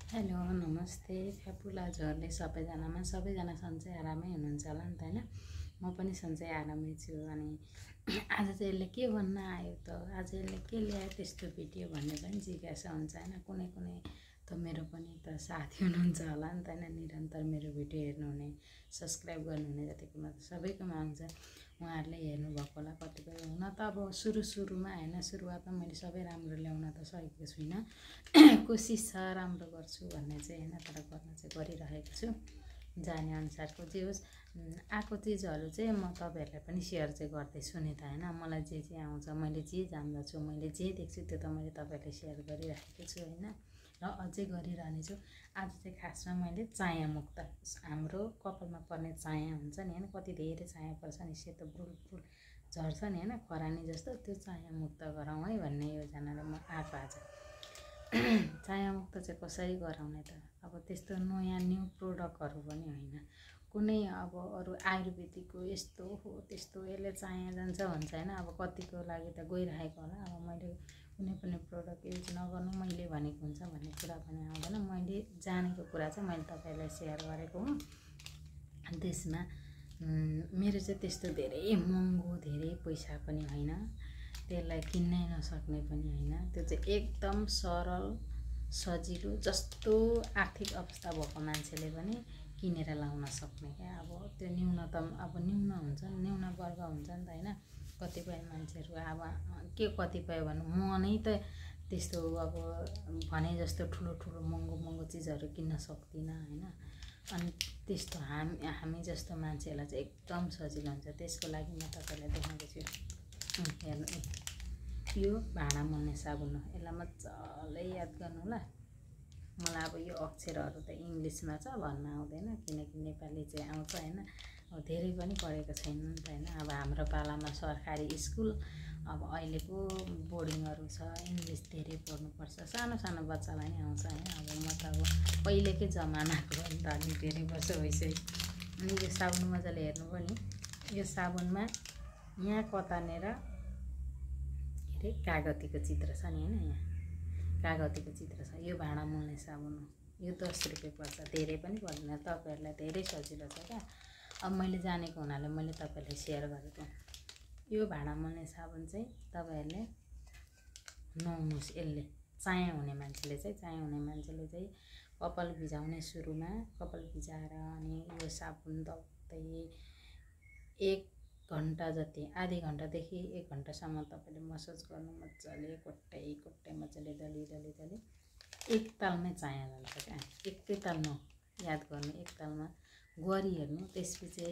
Hello नमस्ते फ्यापुलाजहरूले सबैजना सन्चै आरामै हुनुहुन्छ होला नि त हैन। म पनि सन्चै आरामै छु। अनि आज चाहिँ यसले के भन्न आयो त, आज यसले के ल्यायो त्यस्तो भिडियो भन्ने पनि जिज्ञासा हुन्छ हैन। कुनै त मेरो पनि त साथी हुनुहुन्छ होला नि त हैन, निरन्तर मेरो भिडियो हेर्नुहुने, सब्सक्राइब गर्नुहुने जतिकोमा त सबैकोमा आउँछ। उहाँहरूले हेर्नुभएको होला कतिपय। हुन त अब सुरुमा हैन, सुरुवातमा मैले सबै राम्रो ल्याउन त सकेको छुइनँ। कोसिस छ राम्रो गर्छु भन्ने चाहिँ हैन, तर गर्न चाहिँ गरिरहेको छु जाने अनुसारको। जे होस् आएको चिजहरू चाहिँ म तपाईँहरूलाई पनि सेयर चाहिँ गर्दैछु नि त हैन। मलाई जे आउँछ, मैले जे जान्दछु, मैले जे देख्छु त्यो त मैले तपाईँहरूलाई सेयर गरिराखेको छु हैन, र अझै गरिरहने छु। आज चाहिँ खासमा मैले चाया मुक्त, हाम्रो कपालमा पर्ने चाया हुन्छ नि हैन, कति धेरै चाया पर्छ नि, सेतो बुल झर्छ नि हैन, खरानी जस्तो, त्यो चाया मुक्त गराउँ है भन्ने योजनाले म आएको आज। चाया मुक्त चाहिँ कसरी गराउने त, अब त्यस्तो नयाँ न्यू प्रोडक्टहरू पनि होइन, कुनै अब अरू आयुर्वेदिकको यस्तो हो त्यस्तो यसले चाया जान्छ भन्छ हैन। अब कतिको लागि त गइरहेको होला। अब मैले कुनै पनि प्रोडक्ट युज नगर्नु मैले भनेको हुन्छ भन्ने कुरा पनि आउँदैन। मैले जानेको कुरा चाहिँ मैले तपाईँलाई सेयर गरेको हुँ। त्यसमा मेरो चाहिँ त्यस्तो धेरै महँगो, धेरै पैसा पनि होइन, त्यसलाई किन्नै नसक्ने पनि होइन। त्यो चाहिँ एकदम सरल सजिलो, जस्तो आर्थिक अवस्था भएको मान्छेले पनि किनेर लाउन सक्ने क्या। अब त्यो न्यूनतम, अब न्यून हुन्छ, न्यून वर्ग हुन्छ नि त हैन। कतिपय मान्छेहरू अब के कतिपय भन्नु, म नै त त्यस्तो अब भने जस्तो ठुलो महँगो चिजहरू किन्न सक्दिनँ हैन। अनि त्यस्तो हामी जस्तो मान्छेहरूलाई चाहिँ एकदम सजिलो हुन्छ। त्यसको लागि म तपाईँलाई देखाउँदैछु। हेर्नु, यो भाँडा मोल्ने साबुन हो। यसलाई मजाले याद गर्नु होला। मलाई अब यो अक्षरहरू त इङ्ग्लिसमा छ, भन्न आउँदैन, किनकि नेपाली चाहिँ आउँछ हैन। अब धेरै पनि पढेको छैन नि त हैन। अब हाम्रो पालामा सरकारी स्कुल, अब अहिले पो बोर्डिङहरू छ, इङ्ग्लिस धेरै पढ्नुपर्छ, सानो बच्चालाई नै आउँछ हैन। अब म त अब पहिलेकै जमानाको हो नि त, अलिक धेरै वर्ष भइसक्यो। अनि यो साबुन मजाले हेर्नु पनि, यो साबुनमा यहाँ कतानेर के अरे कागतीको चित्र छ नि हैन, यहाँ कागतीको चित्र छ। यो भाँडा मोल्ने साबुन हो। यो 10 रुपियाँ पर्छ, धेरै पनि पर्दैन, तपाईँहरूलाई धेरै सजिलो छ क्या। अब मैले जानेको हुनाले मैले तपाईँलाई सेयर गरेको। यो भाँडा मोल्ने साबुन चाहिँ तपाईँहरूले नुहाउनुहोस्। यसले चाया हुने मान्छेले चाहिँ कपाल भिजाउने, सुरुमा कपाल भिजाएर अनि यो साबुन दल्दै 1 घन्टा जति, आधी घन्टादेखि 1 घन्टासम्म तपाईँले मसाज गर्नु मजाले, कोट्टै मजाले दली एकतालमै चाया जान्छ क्या। एकैताल याद गर्नु, एकतालमा गरी हेर्नु। त्यसपछि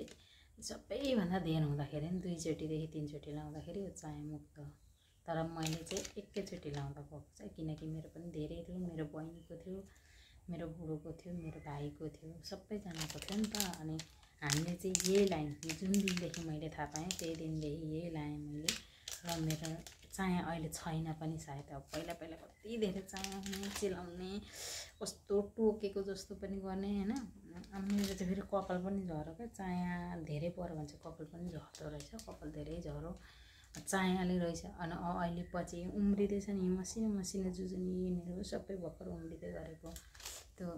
सबैभन्दा धेर हुँदाखेरि नि 2 चोटिदेखि 3 चोटि लाउँदाखेरि यो चाया मुक्त हो। तर मैले चाहिँ एकैचोटि लाउँदा भएको छ, किनकि मेरो पनि धेरै थियो, मेरो बहिनीको थियो, मेरो बुढोको थियो, मेरो भाइको थियो, सबैजनाको थियो नि त। अनि हामीले चाहिँ यही लाइन, जुन दिनदेखि मैले थाहा पाएँ त्यही दिनदेखि यही लाएँ मैले। र मेरो चाया अहिले छैन पनि सायद। अब पहिला कति धेरै चाया हुने, चिलाउने, कस्तो टोकेको जस्तो पनि गर्ने हैन। मेरो चाहिँ फेरि कपाल पनि झरो क्या, चाया धेरै पऱ्यो भने चाहिँ कपाल पनि झर्दो रहेछ, कपाल धेरै झरो चायाले रहेछ। अनि अहिले पछि उम्रिँदैछ नि, मसिनो जुजुनी मेरो सबै भर्खर उम्रिँदै गरेको त्यो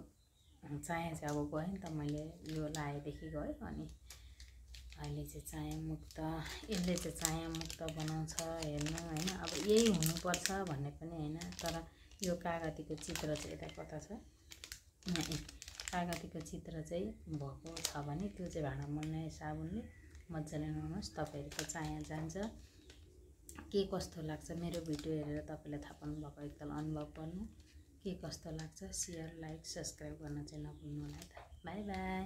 चाया चाहिँ अब गयो नि त। मैले यो लाएदेखि गयो। अनि अहिले चाहिँ चाया मुक्त, यसले चाहिँ चाया मुक्त बनाउँछ हेर्नु हैन। अब यही हुनुपर्छ भन्ने पनि हैन, तर यो कागतीको चित्र चाहिँ यता कता छ, यहाँ कागतीको चित्र चाहिँ भएको छ भने त्यो चाहिँ भाँडा मोल्ने साबुनले मजाले नुहाउनुहोस्, तपाईँहरूको चाया जान्छ। के कस्तो लाग्छ मेरो भिडियो हेरेर तपाईँले थाहा पाउनुभएको, एकताल अनुभव गर्नु, के कस्तो लाग्छ। सेयर, लाइक, सब्सक्राइब गर्न चाहिँ नभुल्नु होला है त। By by.